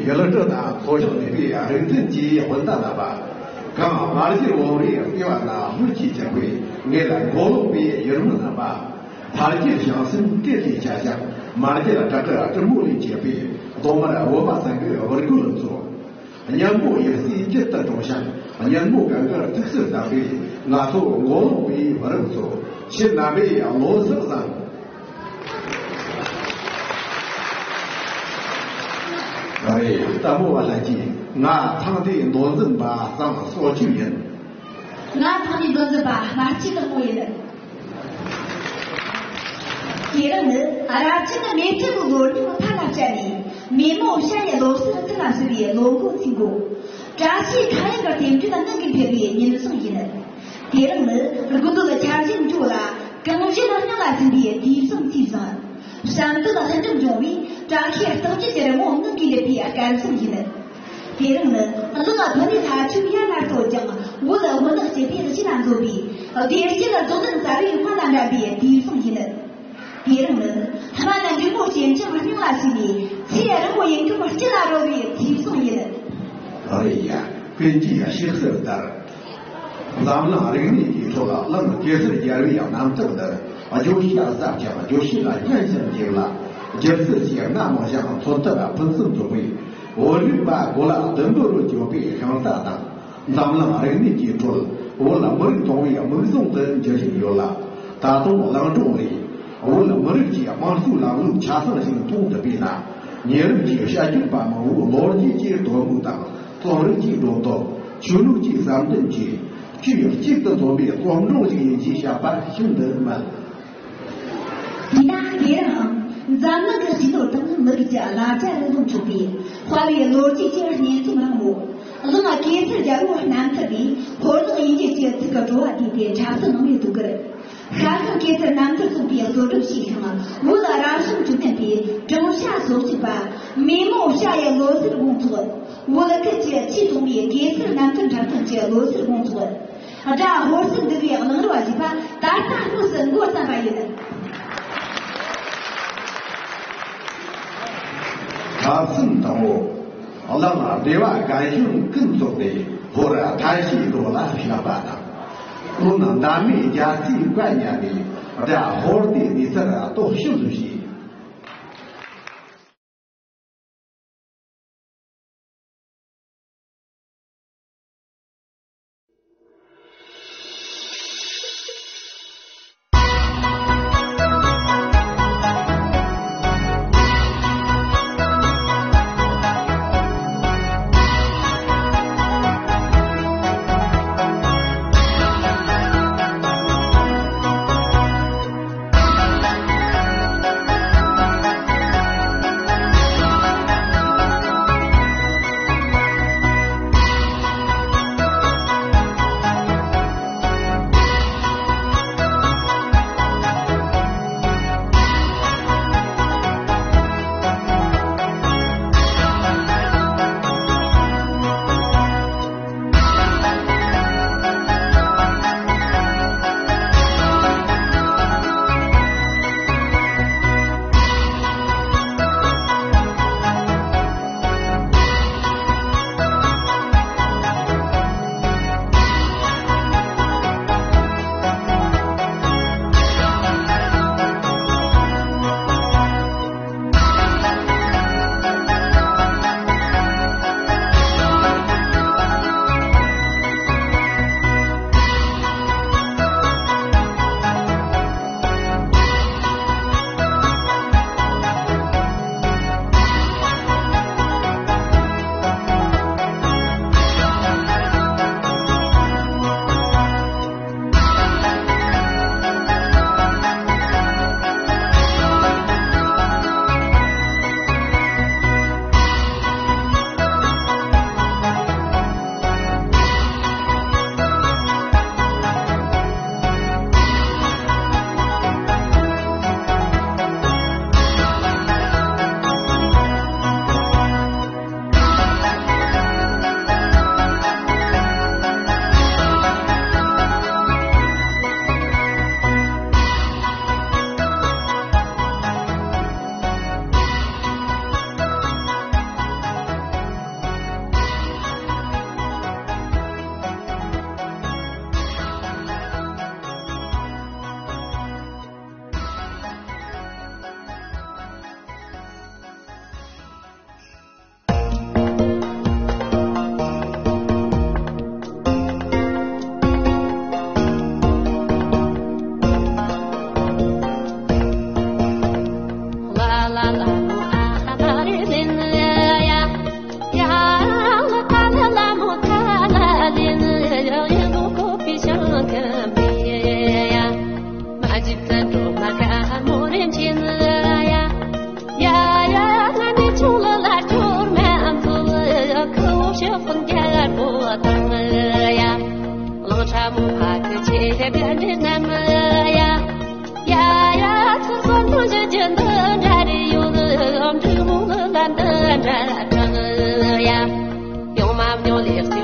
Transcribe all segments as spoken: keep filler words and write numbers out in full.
ཡུལ་གྲུ་དང་ཚོ་ཞིང་ལས་པའི་རིག་འཛིན་གྱི་སྤུན་ཟླ་རྣམ་པ། གངས་དམར་ཞིང་འོག་མའི་ལྟེ་བ་ན་ལྷོད་ཀྱིས་བཞག་པའི་ངེད་ལ་མགོ་ལོག་པའི་ཡུལ་མི་རྣམ་པ། ཕ་རྒྱུད་ཞང་སེམས་སྐད་ཀྱི་ཆ་ཞག་མ་རྒྱུད་གྲགས་དཀར་སྤྲིན་མོ་ལས་བྱས་པའི་གདོང་དམར་འོད་མ་ཚང་གི་བུ་རྒོད་ཚོ། གཉན་པོ་ཡབ་སྲས་རྒྱུད་དུ་འཁྲུངས་ཤིང་གཉན་མོ་གན་གར་ཐུགས་སུ་བསམ་པའི་ང་ཚོ་མགོ་ལོག་པའི་བུ་རབས་ཚོ། ཁྱེད་རྣམ་པས་ཡང་ལོ་གསར་བཟང་། རེད། ལྟད་མོ་བ་ལྷན་རྒྱས། ང་ཚངས་ཐིག་མདོ་འཛིན་པ་ཟངས་སོ་ཆུ་ཡིན། ང་ཚངས་ཐིག་མདོ་འཛིན་པ་སྨར་ཁྱི་ལགས་མོ་ཡིན། དེ་རིང་ནི་རབ་བྱུང་མེ་སྤྲེལ་ལོའི་ལོ་རྙིང་མཐའ་ལ་བཅད་ནས་མེ་མོ་བྱ་ཡི་ལོ་གསར་ཚུན་ལ་བསུ་བའི་ལོ་འགོ་ཚིག་འགོ། བཀྲ་ཤིས་ཁ་གཡང་གི་རྟེན་འབྲེལ་ངང་གིས་འཕེལ་བའི་ཉིན་བཟང་ཡིན། དེ་རིང་ནི་དགུན་དུས་ཆར་ཆེན་འགྲོ་ལ་གངས་ཅན་སྙིང་ལ་ཟིན་པའི་དུས་བཟང་ཚེས་བཟང་། བྱམས་ཆེན་ལྷུན་གྲུབ་འབྱུང་བའི་བཀྲ་ཤིས་རྟགས་བརྒྱད་ཀྱི་རི་མོ་ངང་གིས་འདེབས་པའི་སྐལ་བཟང་ཡིན། དེ་རིང་ནི་གླང་ཐོ་ནས་ལྷ་ཆོས་ཡར་ལ་སོགས་ཀྱང་བོད་ལ་བུ་ནག་སྐྱིད་པའི་གཞི་ལ་འཛོམས་པའི་བདེ་སྐྱིད་རྫོགས་ལྡན་གསར་བའི་སྔོན་ལ་འགྲན་པའི་དུས་བཟང་ཡིན། དེ་རིང་ནི་སྨན་འབྲུག་མོ་སྐྱེམས་ཆང་སྙིང་ལ་ཟིན་ནས་ཚེ་རིང་པོ་ཡིན་ཁམས་སྐྱིད་ལ་རོལ་བའི་དུས་བཟང་ཡིན། ཨ་རེ་ཡ། ཀུན་གྱིས་གཤེགས་གསོལ་ལྟར། འཛམ་གླིང་རིག་གནས་ཀྱི་ཁྲོད་ལ་གླིང་གེ་སར་རྒྱལ་བའི་རྣམ་ཐར་འདི། བརྗོད་བྱ་ཟབ་ཅིང་བརྗོད་བྱེད་ལ་སྙན་ཞིང་འཇེབས་ལ། སྒྱུ་རྩལ་གྱི་སྣ་མང་ཞིང་མཚོན་ཐབས་ཕུན་སུམ་ཚོགས་པའི་བོད་རིག་པ་གོ་ལ་ཟླུམ་པོ་རུ་གྱུར་པའི་ཤིང་རྟ་དང་། འཛམ་གླིང་རིག་གནས་ཀྱི་ཁྲོད་བོད་མི་རིགས་མཐོང་བའི་མིག་བཟུང་དུ་འགྱུར་བཞིན་ཡོད་ལ། ད་དུང་གླིང་སྒྲུང་རེད། བོད་མི་རིགས་ཀྱི་དམངས་གཙོའི་ལམ་ལུགས་ཆ་ཚང་ཞིག་མཐོང་ཐུབ་པས་ན། ཉེ་རབས་ཀྱི་བཤད་རྒྱུད་པ་མང་བོའི་ལོ་རྒྱུས་ཀྱི་དོན་དངོས་དང་རྩོམ་རིག་གི་སྒྲོ་འདོགས། ཆོས་ལུགས་ཀྱི་བསམ་གཏན་གྱི་བཅུད་གཅིག་ཏུ་འཛོམས་པའི་རྩོམ་སྒྲུང་ཞིག་ཡིན་ཞེས་བཤད་པ་ཤིན་ཏུ་མིན། དེས་ན་དེ་རིང་འཛམ་གླིང་གི་སྤྱི་ནོར་དང་མི་རིགས་ཀྱི་བླ་བྱ་རུ་ལོངས་ཆོག་པའི་དཔའ་བའི་ལོ་རྒྱུས་ཀྱི་སྙན་རྩོམ་རིང་མོ། གླིང་གེ་སར་རྒྱལ་པོའི་རྣམ་ཐར་ནས་ཧོར་གླིང་དབྱིན་ཇི་སྤྱི་ཚིག་གི་བྲོ་བ་བསྡུས་ཏེ་འཁྲབ་སྟོན་གནང་བའི་དུས་འགོར། ཤ་ཁང་གེ་སར་རྣམ་ཐར་གསུངས་པའི་གཙོ་སྒྲུབ་ཞུས་ཤིང་བོད་རབ་བྱུང་བཅུ་བདུན་པའི་སྤྲང་བྱ་སོ་གཅིག་པ་མེ་མོ་བྱ་ཡི་ལོ་གསར་དགོང་ཚོགས། བོད་ཁུལ་གྱི་ཆེས་ཐོག་མའི་གེ་སར་རྣམ་ཐར་འཁྲབ་སྟོན་གྱི་ལོ་གསར་དགོང་ཚོགས། དགྲ་ཧོར་སེལ་འདུལ་བའི་གླིང་རུ་བ་ཞེས་པ་ད་ལྟ་དངོས་སུ་འགོ་བརྩམས་པ་ཡིན། ཁ་སང་དང་པོ། གླིང་སྡེ་བ་རྒན་གཞོན་ཀུན་ཚོགས་ཏེ་ཧོར་མཐའ་བཞིའི་རྡོ་ལ་བཞག་པ་དང་། ཀུན་འདབ་མའི་རྒྱ་སེའི་བཀའ་ཉན་ནས་དགྲ་ཧོར་སྡེ་འདི་ཚར་གཏོར་བཤིག་བྱས།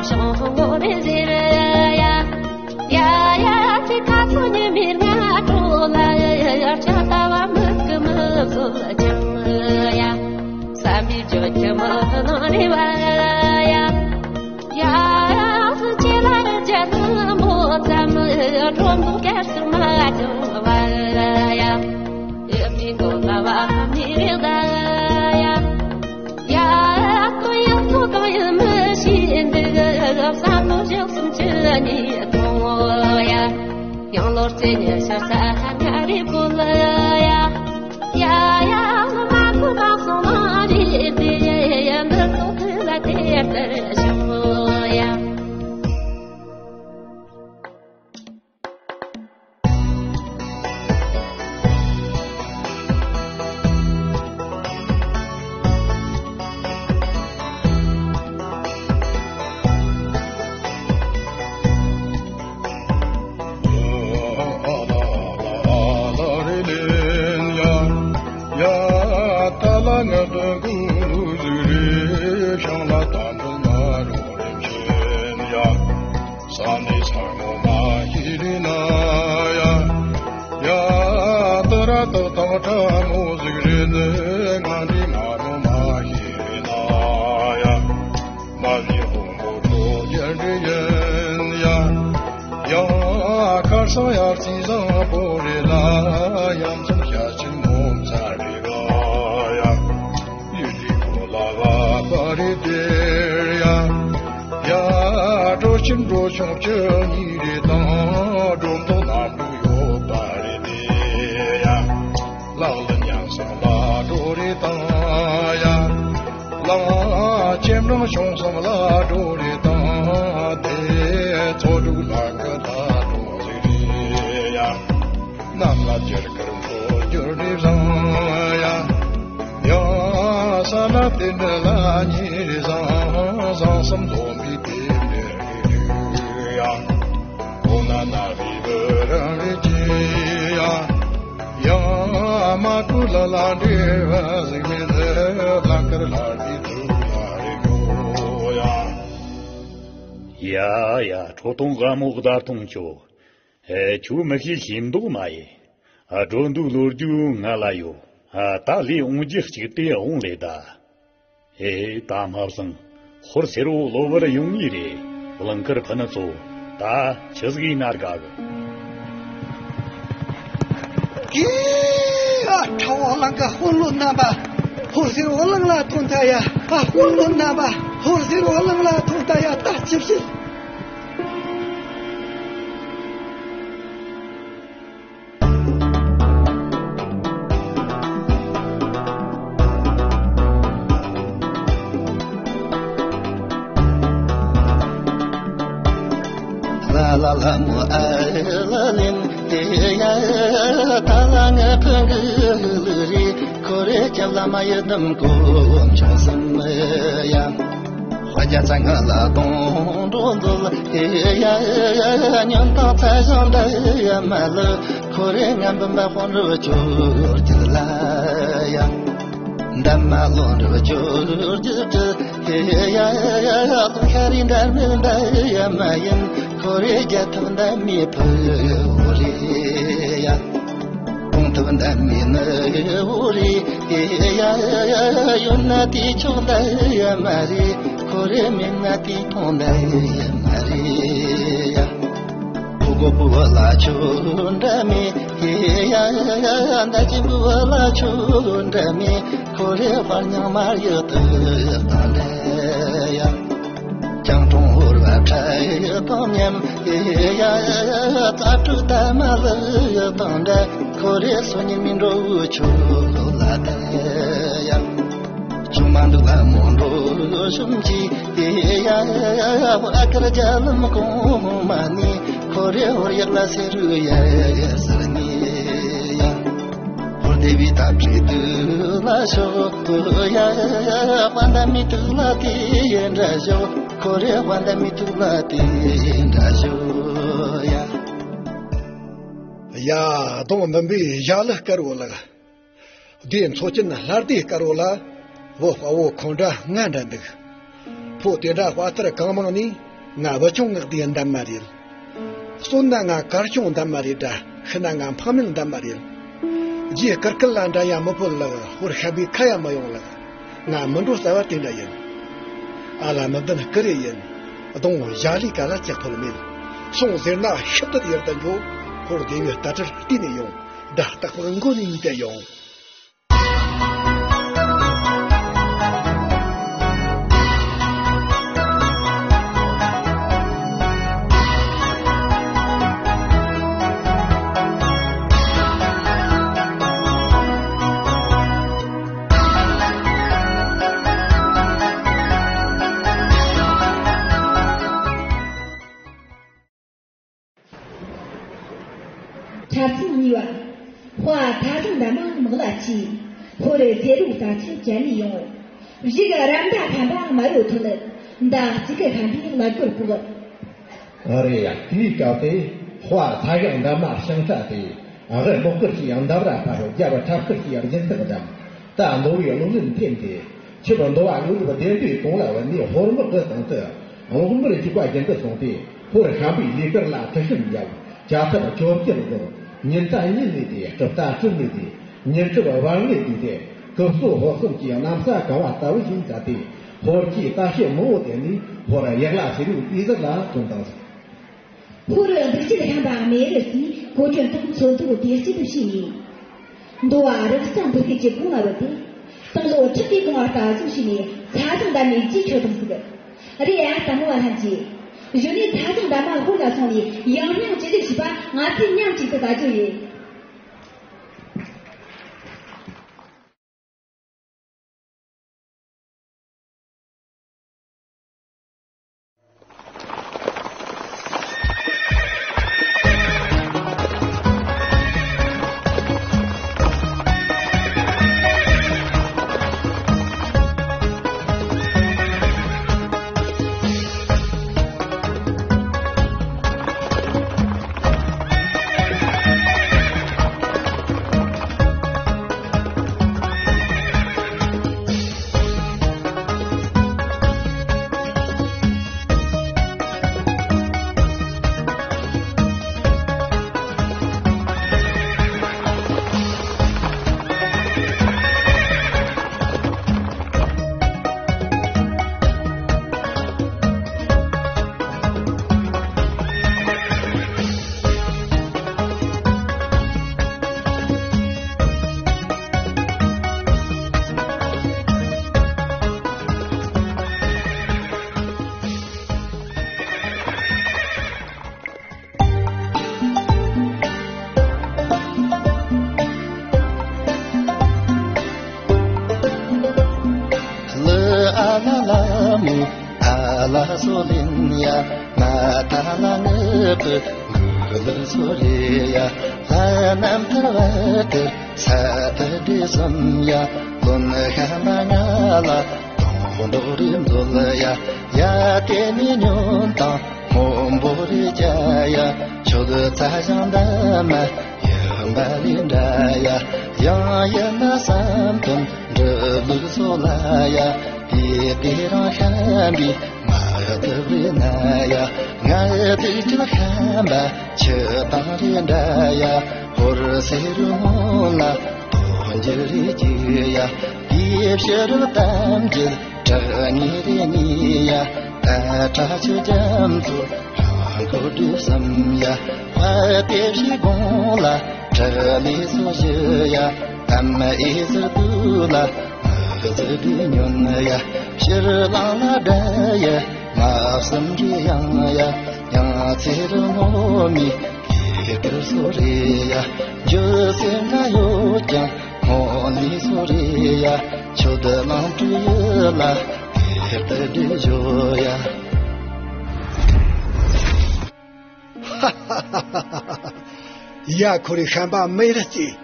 ཞང་ངོ་མི་ཟེར་ཡ། ཡ་ཡ་ཚིག་ཁ་ཚོ་ཉི་མའི་སྔ་དྲོ་ལ་ཡ། ཡ་ཆ་ལྟ་བ་མིག་གི་མི་བཟོད་ཅིང་ཡ། བསམ་པའི་བརྗོད་ཀྱི་མི་ནོར་རེ་བ་ཡ། ཡ་ཡ་སུ་ཅི་ལ་རྒྱ་ནི་མོ་ཙམ་སྒྲོམ་དུ་སྐྱར་ཟུར་མ་ཅང་བ་ཡ། ཡ་མི་འདོད་ལ་བ་མི་རེ་ད་ཡ། ཡ་ཡ་ཏུ་ཡ་ཏུ་གང་ཡང་མི་ཤེས་འདུག་བསམ་བློ་བཞག་སུམ་ཅུ་གཉིས་གཏོང་ཡ། ཡང་ལོ་རྩེ་ཉི་ཤར་ས་ང་རེ་བུ་ལ་ཡ། ཡ་ཡ་ལོ་མ་ཁུ་མ་སོང་མ་རེད་དེ། ཡ་འདི་ཚོ་ཁུ་ལ་དེ་ལྟར་བྱུང་ཡ། ས་ནི་ས་ངོ་མ་ཡི་རི་ན་ཡ། ཡ་ཏི་ར་ཏི་ཏང་ཁྲ་མོ་ཟིག་རེད། ང་འདི་ང་རོ་མ་ཡི་རི་ན་ཡ། མ་བི་ཧོ་མོ་ཏོ་རྒྱལ་རི་ཡན་ཡ། ཡ་ཁར་སང་ཡར་སི་ཟང་པོ་རེ་ལ་ཡ། མཚམས་ཞག་ཆེན་མོ་ཚ་རི་ར་ཡ། ཡུལ་ལི་གོ་ལ་བ་པ་རི་དེར་ཡ། ཡ་འགྲོ་ཁྱིམ་འགྲོ་ཆུང་བཅུ་གཉིས་རེ་དང་། འགྲོ་མདོ་ནམ་འགྲོ་ཡོད་པ་རེད་དེ་ཡ། ལག་ལ་ཉམས་སམ་ལ་འགྲོ་རེ་དང་ཡ། ལ་ཁྱིམ་རང་བྱུང་སམ་ལ་འགྲོ་རེ་དང་། དེ་ཚོ་དྲུག་ལ་ཀ་ད་འགྲོ་རེ་རེ་ཡ། གནམ་ལ་འཇར་དཀར་མཚོ་འགྱུར་ནི་བཟང་ཡ། ཡང་ས་ན་དེ་འདྲ་ལ་ཉེ་བཟང་། བཟང་སམ་འཛོམས་པའི་དེ་འདྲ་རེ་རེ་ཡ། འོ་ན་ན་བི་བི་རང་རེ་ཅི་ཡ། ཡང་མ་ཀུ་ལ་ལ་འདྲེ་བ་ཟིག་མེད། ལ་ཀར་ལ་འདི་དུ་ལ་རེ་གོ་ཡ། ཡ་ཡ་ཁྲོ་ཐུང་ག་མོ་ག་དར་ཐུང་ཁྱོ། ཨེ། ཁྱོད་མི་ཤེས་ཤེས་མདོག་མ་ཡིན། ཨ། འགྲོ་འདུག་ལོ་རྒྱུས་ང་ལ་ཡོད། ཨ། ད་ལས་འོང་རྒྱུ་གཅིག་དེ་འོང་ལེ་ད། ཨེ། ད་མ་བཟང་། ཧོར་སེར་བོ་གློ་བུར་ཡོང་ངེས་རེད། གླིང་དཀར་ཕུ་ནུ་ཚོ། ད་ཆི་ཟིག་ཡིན་ན་དགའ་གི། ཨེ། ཨ། ཁྲ་བོ་གླིང་ག་ཧོར་ལོ་རྣམ་པ། ཧོར་སེར་བོ་གླིང་ལ་ཐོན་ཐ་ཡ། ཨ། ཧོར་ལོ་རྣམ་པ། ཧོར་སེར་བོ་གླིང་ལ་ཐོན་ཐ་ཡ། ད་ཅི་བྱེད། ལ་ལ་ལ་མོ་ཨ་ལ་ལིན་ཏེ་ཡ། ད་ལ་ང་ཁང་གི་ལུ་རི་ཁོ་རེ་ཁྱབ་ལ་མ་ཡི་དམ་གོ་ཆོག་སམ་ཡ། ཧོ་རྒྱ་ཚ་ང་ལ་གདོང་འགྲོ་འདུལ་ཡ། ཉོན་དང་ཚ་ཞང་འདྲ་ཡ་མ་ལ་ཁོ་རེ་ང་འབུམ་པ་དཔོན་རུ་ཅོར་གྱུར་ལ་ཡ། འདབ་མ་ལོ་འགྲོ་ཅོར་གྱུར་གྱུར་ཡ། ལོ་ཤ་རི་འདར་མི་འདར་ཡ་མ་ཡིན་ཁོ་རེ་རྒྱ་ཐག་འདབ་མི་ཕུ་བོ་རེ་ཡ། གོང་ཐུབ་འདབ་མི་ནི་བོ་རེ་ཡ། ཡོད་ན་དེ་ཆོག་འདབ་ཡ་མ་རེད། ཁོ་རེ་མེད་ན་དེ་མཐོང་འདབ་ཡ་མ་རེད་ཡ། ཕུ་གོ་བུ་བ་ལ་ཆོ་འདྲ་མེད་ཡ། ད་ཅི་བུ་བ་ལ་ཆོ་འདྲ་མེད། ཁོ་རེ་བར་ཉང་མར་ཡོད་དུ་ད་འདྲ་ཡ། ཅང་ཀྲུང་ཧོར་བ་ཁྲ་ཡི་དང་མཉམ་ཡ། རྩ་དྲུག་ད་མ་ལི་ཡི་དང་འདྲ། ཁོ་རེ་སོ་ཉི་མི་འགྲོ་ཆུ་ལ་ད་ཡ། ཆུ་མ་འདུག་ལ་མོ་འགྲོ་ཤུམ་གྱི་ཡ། ཨ་ཀར་རྒྱ་ལམ་གོང་མ་ནི་ཁོ་རེ་ཧོར་ཡག་ལ་སེ་རུ་ཡ་ཟེར་ནི་ཡ། ཧོར་དེ་བི་ཐབས་ཀྱི་དུ་ལ་ཤོག་ཡ། དཔལ་ལྡན་མི་ཐུག་ལ་དེ་ཡན་འདྲ་ཤོག་ཁོ་རེ་དཔལ་ལྡན་མི་ཐུག་ལ་དེ་ཡན་འདྲ་ཤོག་ཡ། ཡ། གདོང་འདུམ་པའི་ཞྭ་ལུ་དཀར་བོ་ལགས། སྡེ་མཚོ་ཅན་ལྷ་སྡེ་དཀར་བོ་ལ། བུ་དཔའ་བོ་ཁོང་འདྲ་ལྔ་འདྲ་འདུག་ཕོ་དེ་འདྲ་དཔའ་རྟགས་གང་མང་ནི། ང་བུ་ཆུང་ངག་དེའི་འདབ་མ་རེད། གསོན་ན་ང་གར་ཆུང་འདབ་མ་རེད་དྲ། ཤི་ན་ང་འཕགས་མིན་འདབ་མ་རེད། རྗེས་སྐུར་སྐལ་ལ་འདྲ་ཡ་མི་ཕོད་ལགས། ཧོར་ཤན་པའི་ཁ་ཡ་མི་ཡོང་ལགས། ང་མི་འགྲོ་རྩ་བ་དེ་འདྲ་ཡིན། ཨ་ལ་མི་བདེན་སྐུ་རེ་ཡིན། གདོང་བཞག་ལས་ཀ་ལ་ཅག་ཕོད་མེད། སོང་ཟེར་ན་ཤུབ་ཏུ་ཡར་དུ་འགྲོ། ཧོར་སྡེ་ཡུལ་རྟ་དྲེལ་བལྟས་ནས་ཡོང་། དགྲ་རྟག་པར་མགོ་ནས་ཉིད་དུ་ཡོང་། འཁྲབ་ཚན་གཉིས་པ། དཔའ་ཚ་ཟུང་འདབ་མ་དམག་ལ་ཆས། ཧོར་ཟེ་རུ་རྩ་ཆེན་བཅད་ནས་ཡོང་། རིགས་རབ་མདའ་ཁམས་པ་དམར་རོ་ཐོན། མདའ་གཅིག་གི་ཁམས་པའི་གླ་རྒོད་ཕོག། ཨ་རེ་ཡ། དེའི་སྐབས་དེ་དཔའ་ཚ་ཡང་འདབ་མ་ཤིང་རྟ་དེ། ཨ་ཧེ་མོ་ཀིར་གྱི་ཡང་འདབ་ར་ཕ་རོ་རྒྱ་བ་ཁྲབ་ཀིར་གྱི་ཡང་སྦྱིན་སྟག་འདམ། ད་མདོ་བའི་གློག་ལུན་འཐེན་ཏེ། ཆུ་བ་མདོ་བ་གློ་ལུག་བདེ་འདུས་གོང་ལ་བ་ནི་ཧོར་དམག་གི་སྟེང་དུ། དམག་མིར་འཇུག་པ་རྒྱུན་དུ་སོང་སྟེ། ཧོར་ཤམ་པའི་ལས་ཀར་ལ་དྲི་ཞིམ་བརྒྱབ། བྱ་ཐབས་ཆོ་བརྒྱད་བཟུང་། ཉིན་ཐ་ཉིན་ནས་དེ་གྲུབ་ཐ་གྲུབ་ནས་དེ། ཉིན་གྲུབ་བར་ནས་དེ་དེ། གུ་གསོ་ཧོར་གསུམ་གྱི་གནམ་ས་གང་བ་ལྟ་བུ་ཞིག་མཛད་དེ། ཧོར་གྱི་ལྟ་བཤལ་མང་བོ་དེ་ནི་ཧོར་ཡག་ལ་ཟེར་བའི་དབུས་གཟུགས་ལ་བཙོན་དང་། ཧོར་འདུག་སྤྱིར་ཁམས་པ་མེ་རི་སིའི་གོ་ཁྲོན་དང་མཚོན་ཐོག་དེ་སྐྱིད་དུ་ཕྱིན་ནས། མདོ་བ་རི་རྩ་འབུ་ཁའི་གོང་ལ་བུད་དེ། སྟོང་ལོ་ཁྲི་གི་གོང་བ་ལྟ་བཟོ་བྱས་ནས་ཚ་ཟུང་འདབ་མའི་རྗེས་ཆོད་དང་ཟིག། རེད་ཡ་ལྟད་མོ་བ་ལྷན་རྒྱས། གཞོན་ནུའི་ཚ་ཟུང་འདབ་མ་ཧོར་ལ་སོང་ནས་ཡང་སྙིང་ཅི་ཟིག་བྱས་པ་ང་ཚོས་མཉམ་གཅིག་ཏུ་ལྟ་རྒྱུ་ཡིན། ལ་ཨ་ལ་ལ་མོ་ཨ་ལ་སོ་ལིན་ཡ། ང་ད་ལ་ངུ་པི་གུ་ལུ་སོ་རི་ཡ། ལ་ནམ་ཐ་བ་ཏི་ས་ཏི་ཏི་སམ་ཡ། ལོན་ཤ་མ་ང་ལ་དོང་དོ་རི་མཛོ་ལ་ཡ། ཡ་ཏེ་ནི་ཉོན་དང་སྔོན་པོ་རི་རྒྱ་ཡ། ཆུ་ཚ་ཞང་འདབ་མ་ཡུམ་པ་ལི་འདྲ་ཡ། ཡང་ཡིན་ན་བསམ་དོན་འགྲུབ་ལུགས་སོ་ལ་ཡ། དེ་དེ་རང་ཤམ་པའི་མ་ཐུབ་རི་ན་ཡ། ང་དེ་ཅི་ཤམ་པ་ཆུ་དང་རི་འདྲ་ཡ། ཧོར་སེ་རུ་མོ་ལ་དོན་འགྱུར་རི་རྒྱུ་ཡ། དེ་ཕྱི་རུ་གཏམ་རྒྱུད་བྲག་ཉི་རི་ཉི་ཡ། ཨ་བྲག་ཆུ་རྒྱ་མཚོ་རང་འཁོར་སྒྲུབ་བསམ་ཡ། དཔལ་དེ་བཞི་དགོངས་ལ་བྲག་ལས་སོ་བཞི་ཡ། ཨ་མ་ཨེ་ཟུར་དུ་ལ་མི་ཟུར་དུ་ཉོན་ཡ། ཕྱིར་ལང་ལ་འདྲ་ཡ་མ་བསམ་གྱི་ཡང་ཡ། ཡང་ཚེ་རུ་ངོ་མི་ཡི་གེར་སོ་རེ་ཡ། འཇུ་སེམས་ན་ཡོད་ཀྱང་ཁོང་ནི་སོ་རེ་ཡ། ཆུ་དུ་ནང་དུ་ཡོད་ལ་དེར་དུ་འདྲི་བཞོ་ཡ། ཡ་ཁོ་རེ་ཤམ་པ་མེ་རི་སྐྱེས།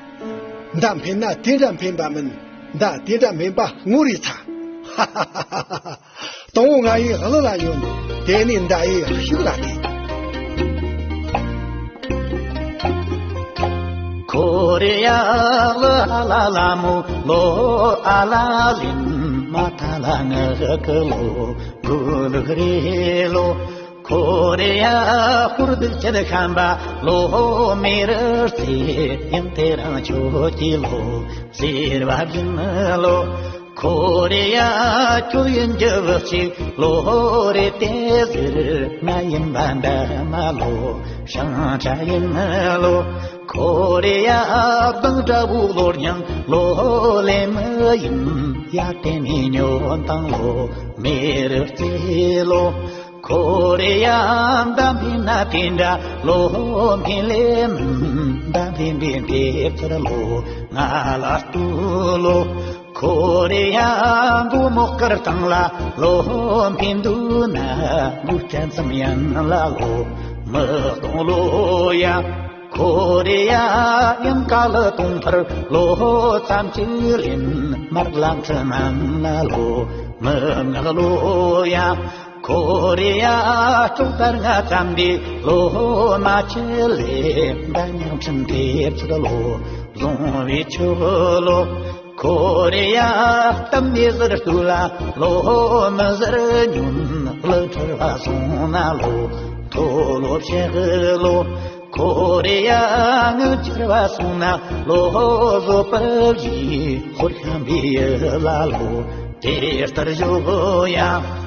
མདའ་འཕེན་ན་དེ་འདྲ་འཕེན་པ་མིན། མདའ་དེ་འདྲ་འཕེན་པ་ངོ་རེ་ཚ། དང་བོ་ང་ཡི་གླུ་ལ་ཉོན། དེ་ནས་མདའ་ཡི་ཤུགས་ལ་བལྟས། ཁོ་རེ་ཡ་གླུ་ཨ་ལ་ལ་མོ་ལོ་ཨ་ལ་ལིན་མ་ཐ་ལ་ང་གི་ལོ་གུ་ལུག་རེ་ལོ། ཁོ་རེ་ཡ་ཧོར་སྡུག་ཁྱེད་ཤམ་པ་ལོ། མེ་རི་རྩེ་ཡང་དེ་རང་ཁྱོད་ཀྱི་ལོ་ཟེར་བ་བཞིན་ལོ། ཁོ་རེ་ཡ་ཁྱོད་ཡིན་རྒྱུ་བ་ཅིག་ལོ་རེ་དེ་ཟེར། ང་ཡིན་པ་འདྲ་མ་ལོ་ཤང་ཁྲ་ཡིན་ལོ། ཁོ་རེ་ཡ་བདག་འདྲ་བོ་ལོ་རྙིང་ལོ་ལེ་མི་ཡིན་ཡ་དེ་ནི་ཉོན་དང་ལོ་མེ་རི་རྩེ་ལོ། ཁོ་རེ་ཡ་འདམ་ཕིན་ན་དེ་འདྲ་ལོ་མི་ལེ་མི་འདམ་ཕིན་པའི་འདེབས་ཚར་ལོ་ང་ལ་ལྟོས་ལོ། ཁོ་རེ་ཡ་མགོ་མོ་དཀར་ཐང་ལ་ལོ་འཕེན་འདུག་ན་མགོ་སྐྲན་ཙམ་ཡན་ལ་ལོ་མི་གཏོང་ལོ་ཡ། ཁོ་རེ་ཡ་ཡང་ཀ་ལ་གཏོང་ཕར་ལོ་ཙམ་གྱི་ལེན་མར་ལམ་ཁྲི་ནང་ལ་ལོ་མི་ངག་ལོ་ཡ། ཁོ་རེ་ཡ་ཅོག་ལྟར་ང་ཙམ་འདི་ལོ་མ་ཆེ་ལེ་འདའ་ཉང་ཁྲིམས་དེ་ཚུལ་ལོ་བཟུང་བའི་ཆོས་ལོ། ཁོ་རེ་ཡ་གཏམ་མི་ཟེར་སྟོད་ལ་ལོ་མི་ཟེར་ཉུན་ལ་ཁྲིར་བ་སོང་ན་ལོ་མཐོ་ལོ་བཤད་ལོ། ཁོ་རེ་ཡ་ངུ་ཁྱེར་བ་སོང་ན་ལོ་བཟོ་པ་ཞིག་ཧོར་ཤམ་པའི་ཡུལ་ལ་ལོ་དེ་ལྟར་བཞོ་ཡ། ཡ།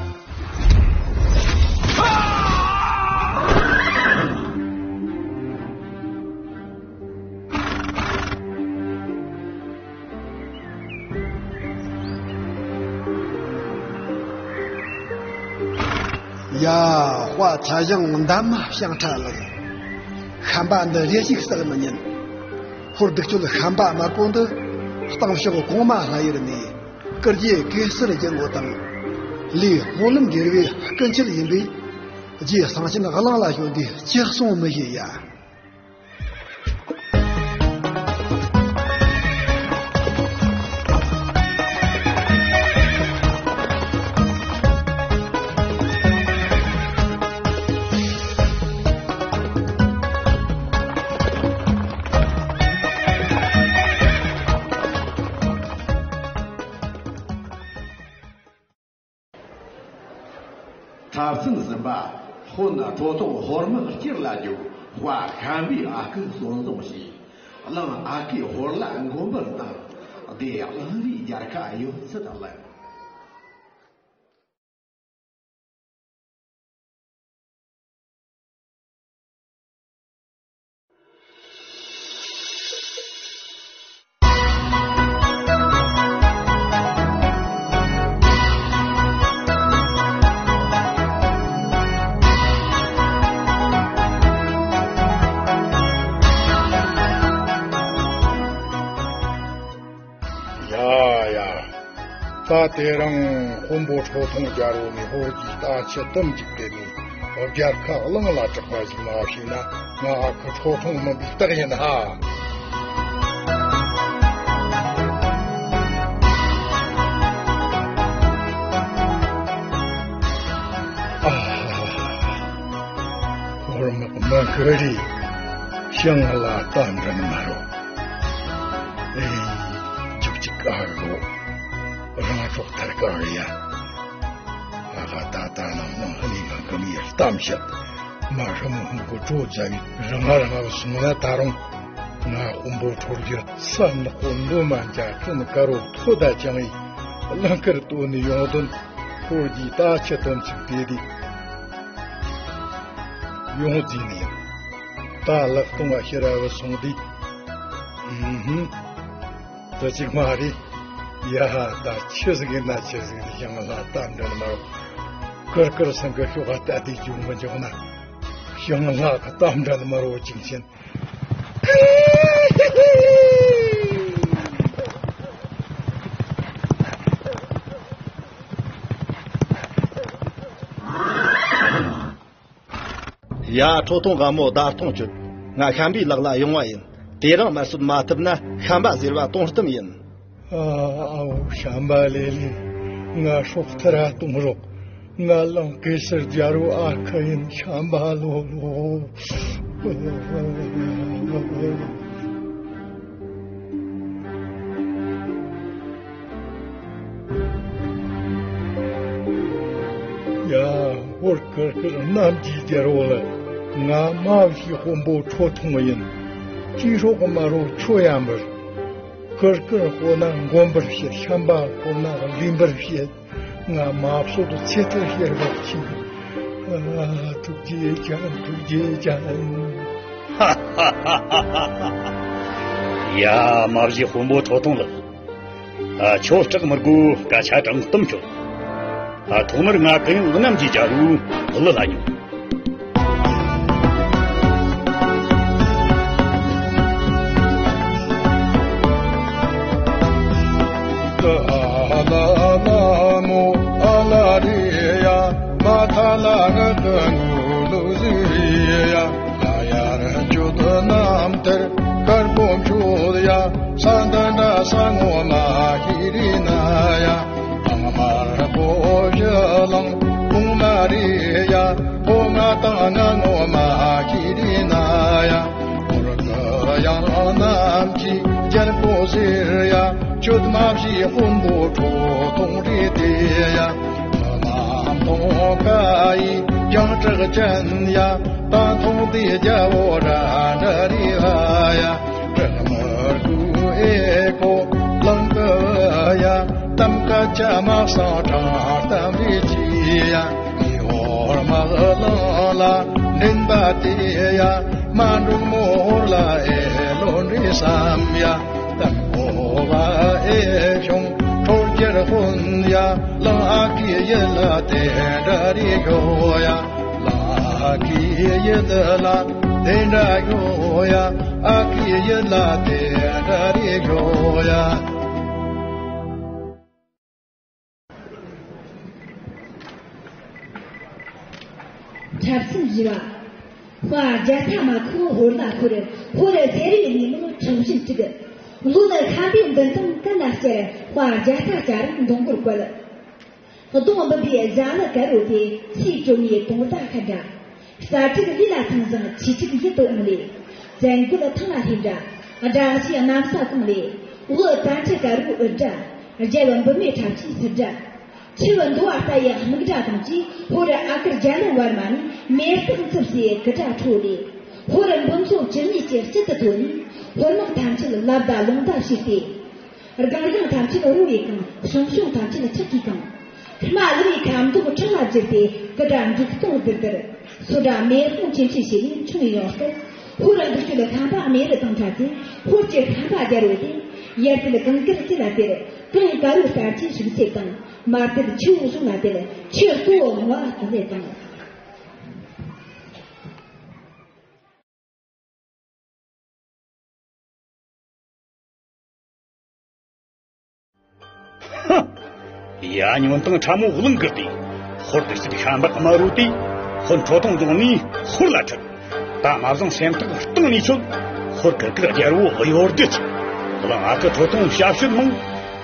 དཔའ་ཚ་ཞང་འདམ་མ་ཤང་ཁྲ་ལགས། ཤམ་པ་འདི་རེ་ཞིག་བསད་མི་ཉན། ཧོར་སྡིག་སྤྱོད་ཤམ་པ་དམར་པོ་འདི་གཏམ་ཕྱོགས་གོང་མ་ལྷ་ཡུལ་ནས་ཀིར་གྱི་གེ་སར་རྒྱལ་པོ་དང་ལས་སྨོན་ལམ་དགེ་བའི་སྐུ་མཆེད་ཡིན་པས། རྗེ་གསང་ཆེན་གླིང་ལ་བྱོན་ཏེ་ཅི་གསུང་མི་ཤེས་ཡ། ཐབས་ཟིན་ཟིན་པ། དཔོན་ཁྲོ་ཐུང་ཧོར་དམག་སྐྱིད་ལ་རྒྱུག་དཔའ་ཤམ་པའི་ཨ་ཁུ་གསོན་བཟུང་བྱས། གླིང་ཨ་ཁུའི་ཧོར་ལ་མགོན་པོར་བཏང་། སྡེ་གླིང་རིའི་རྒྱལ་ཁ་ཡོད་ཚད་བརླགས། ཡ་ཡ། ད་དེ་རིང་དཔོན་པོ་ཁྲོ་ཐུང་རྒྱལ་པོ་ནས་ཧོར་གྱི་རྟ་ཁྱི་དུམ་གཅིག་དེད་ནས་རྒྱལ་ཁ་གླིང་ལ་གྲགས་པ་ཞིག་མ་བྱས་ན། ང་ཨ་ཁུ་ཁྲོ་ཐུང་མིན་པའི་རྟགས་ཡིན་ཧ། ཨ། ཧོར་དམག་མི་ཤི་རེ་ཤང་ལ་རྟ་འདྲེན་མ་རོ། ཨེ། འཇུག་ཅིག་ཨ་རོ། རང་སྲོག་ཐར་ག་རེ་ཡ། ཨ་ཧ། ད་ད་ནང་ནང་ཧ་ནི་ང་གམ་ཡེ་གཏམ་བཤད་མ་ཧྲ་མོ་ཧུང་གོ་དྲོ་རྒྱ་བི་རང་ང་རང་ང་སོང་ན། ད་རུང་ང་དཔོན་པོ་ཁྲོ་རྒྱལ་ས་ནག་པོ་འདོ་མ་འཇའ་ཁྲོན་དཀར་རོ་ཐོ་ད་ཅང་ཡི་གླིང་དཀར་སྟོད་ནས་ཡོང་དོན། ཧོར་གྱི་རྟ་ཁྱི་དོན་ཚིག་དེ་དེ་ཡོང་རྩིས་ནས་ད་ལག་སྟོང་བ་ཤི་ར་བ་སོང་དུས། ཨུམ་ཧུམ། དེ་གཅིག་མ་རེད། ཡ་ཧ། ད་ཆི་ཟིག་ཡིན་ན་ཆི་ཟིག་ནི་ཤང་ལྷ་རྟ་འདྲེན་མ་རོ། ཀིར་ཀིར་སེང་གེ་ཤོག་ཨ་ལྟ་དེ་རྒྱུག་མི་འཇོག་ན། ཤང་ལྷ་གི་རྟ་འདྲེན་མ་རོ་ཅིང་ཆེན། ཡ། ཁྲོ་ཐུང་དགའ་མོ་བརྡ་གཏོང་གྱོད། ང་ཤམ་པའི་ལག་ལ་ཡོང་བ་ཡིན། དེ་རིང་མ་གསོད་མ་ཐུབ་ན་ཤམ་པ་ཟེར་བ་གཏོང་གཏམ་ཡིན། ཨ། ཨའོ། ཤམ་པ་ལེ་ལེ། ང་སྲོག་ཐར་ར་གཏོང་རོགས། ང་གླིང་གེ་སར་རྒྱལ་པོ་ཨ་ཁུ་ཡིན། ཤམ་པ་ལོ་ལོ། ཡ། ཧོར་ཀིར་ཀིར་གནམ་གྱི་རྒྱལ་པོ་ལགས། ང་མ་བཞིའི་དཔོན་པོ་ཁྲོ་ཐུང་ཡིན། སྐྱིད་སྲོག་གི་དམར་པོ་ཁྱོད་ཡང་འབུལ། ཀིར་ཀིར་ཁོ་ན་མགོན་པར་བྱེད། ཤམ་པ་ཁོ་ན་ལུས་འབུལ་བྱེད། ང་མ་བསད་ཚེ་ཐར་ཤེས་རབ་ཆེ། ཨ། ཐུགས་རྗེ་ཅན། ཐུགས་རྗེ་ཅན། ཡ། མ་བཞིའི་དཔོན་པོ་ཁྲོ་ཐུང་ལགས། ཨ། ཁྱོད་སྐྲག་མི་དགོས། སྐད་ཆ་དྲང་གཏམ་ཤོད། ཨ། ཐོག་མར་ང་ཀུན་གནམ་གྱི་རྒྱལ་པོའི་གླུ་ལ་སྙོན། ཨ་ལ་ལ་མོ་ཨ་ལ་རེ་ཡ། མ་ཐ་ལ་ང་ཀུན་གླུ་ཟིག་རེ་ཡ། ལ་ཡར་གྱོད་རྣམ་ཐར་དཀར་པོ་མཆོད་ཡ། ས་འདི་འདྲ་ས་ངོ་མ་ཤེས་རེ་ན་ཡ། ལང་དམར་པོ་བཞི་ལང་གོང་མ་རེད་ཡ། ཕོ་ང་དང་ང་ངོ་མ་ཤེས་རེ་ན་ཡ། ཧོར་གི་ཡང་རྣམས་ཀྱི་རྒྱལ་པོ་ཟེར་ཡ། ཁྱོད་མ་བཞིའི་དཔོན་པོ་ཁྲོ་ཐུང་རེད་དེ་ཡ། མ་མཐོང་ཁ་ཡི་རྒྱང་གྲགས་ཅན་ཡ། ད་མཐོང་དེ་རྒྱལ་པོ་ར་འདྲ་རེད་ཨ་ཡ། སྲིན་མོ་རྒོད་ཨེ་ཁོ་ལང་གི་ཡ། གཏམ་སྐད་ཆ་མ་གསང་དྲང་གཏམ་རེད་ཅི་ཡ། མི་ཧོར་མ་གླང་ལ་འདྲེན་པ་དེ་ཡ། མ་འབྲོག་མོ་ཧོར་ལ་ཨེ་ལོ་འདྲེ་བསམ་ཡ། གཏམ་གོ་བ་ཨེ་བྱུང་ཁྲོ་རྒྱལ་དཔོན་ཡ། གླང་ཨ་ཁུའི་ཡུལ་ལ་དེ་འདྲ་རེད་ཤོ་ཡ། ལ་ཁའི་ཡུལ་ལ་དེ་འདྲ་ཡོད་ཡ། ཨ་ཁའི་ཡུལ་ལ་དེ་འདྲ་རེད་ཡོད་ཡ། འཁྲབ་ཚན་བཞི་པ། དཔའ་རྒྱ་ཚ་མ་ཁུ་ཧོར་ལ་ཁུར། ཧོར་ཟེར་བའི་ནི་མོ་ཁྲིམས་བཞིན་དཀྲུགས། ལོ་ནི་ཤམ་པའི་མདུན་དང་ཀུན་ལ་བསྐྱལ། དཔའ་རྒྱ་ཚ་སྐྱ་རེངས་མདུང་གུར་བཀོལ། གདོང་འབུམ་པའི་གཟའ་ལུ་དཀར་རོ་དེ། སའི་གྱོད་མའི་དུང་ཟླ་ཁ་འདྲ། ས་དྲུག་ལུས་ལ་ཐིམ་ཟིང་། ཆུ་དྲུག་ཡིད་དུ་འོང་ལེ། བཙན་རྒོད་ཐང་ལ་ལྷེབ་འདྲ། དགྲ་ཤེས་གནམ་ས་གང་ལེ། འོད་དར་ཆུ་དཀར་རོའི་འོད་འདྲ། རྒྱལ་བུ་འབུམ་མའི་ཁྲབ་ཀྱི་སིལ་སྒྲ། ཆུ་བོ་འདོ་བ་ལྟ་ཡི་སྨུག་སྒྲ་དང་བཅས། ཧོར་ཨ་ཀར་རྒྱལ་བློན་བར་མ་ནི། མེ་སྟག་འཚུབ་སའི་ཀི་སྒྲ་འཕྲོ་ལེ། ཧོར་འབུམ་ཚོ་བཅུ་གཉིས་ཀྱི་དཀྱིལ་དུ་ཐོན་ནས། ཧོར་དམག་ཐམས་ཅད་ལབ་དང་རླུང་རྟ་བྱས་ཏེ། རྒང་རྒང་ཐམས་ཅད་རོ་ཡིས་གང་། ཞུང་ཞུང་ཐམས་ཅད་ཁྲག་གིས་གང་། ཁ་མ་ལུ་ཡི་ཁ་མདོག་ཁྲག་ལ་བསྒྱུར་ཏེ། ཀི་སྒྲ་འབྲུག་སྟོང་ཟིར་ཟིར། སོ་སྒྲ་མེ་དཔུང་ཆེམ་ཆེམ་བྱས་ནས་མཆོང་ཡོང་སྐབས། ཧོར་འབུམ་ཁྱོད་ཤམ་པ་རྨེ་རུ་དང་འཕྲད་དེ། ཧོར་གྱི་ཤམ་པ་རྒྱལ་པོ་དེ། ཡར་དེད་གངས་དཀར་རྩེ་ལ་དེད། གངས་དཀར་རོ་གསར་གྱི་བཞུགས་ཚེ་དང་། མར་དེད་ཆུ་བོ་གཞུང་ལ་དེད། ཆུ་སོ་བོ་ངོ་བ་དེ་ལས་དང་། ཧ། ཡ། ཉོན་དང་ཁྲ་མོ་གླིང་གི་སྟེ། ཧོར་དེ་སྲིད་ཤམ་པ་དམར་རོ་དེ། ཧོར་ཁྲོ་ཐུང་རྫོང་ནས་ཧོར་ལ་ཁྲིད། ད་མ་བཟང་སེམས་ཐག་གཏིང་ནས་ཆོད། ཧོར་གུར་གུར་རྒྱལ་པོ་གཡོ་སྒྱུ་ཆེ། གླང་ཨ་ཁུ་ཁྲོ་ཐུང་ཞབས་ཕྱི་མང་།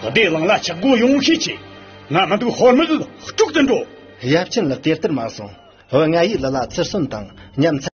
སྡེ་གླང་ལ་ཆག་སྒོ་ཡོང་ཤས་ཆེ། ང་མི་འདུག་ཧོར་དམག་དཀྲུག་ཏུ་འགྲོ། ཡབ་ཆེན་ལགས་དེ་ལྟར་མ་གསུང་། བུ་ང་ཡི་ལུ་ལ་ཚུར་གསོན་དང་། ཉམས་ཚ།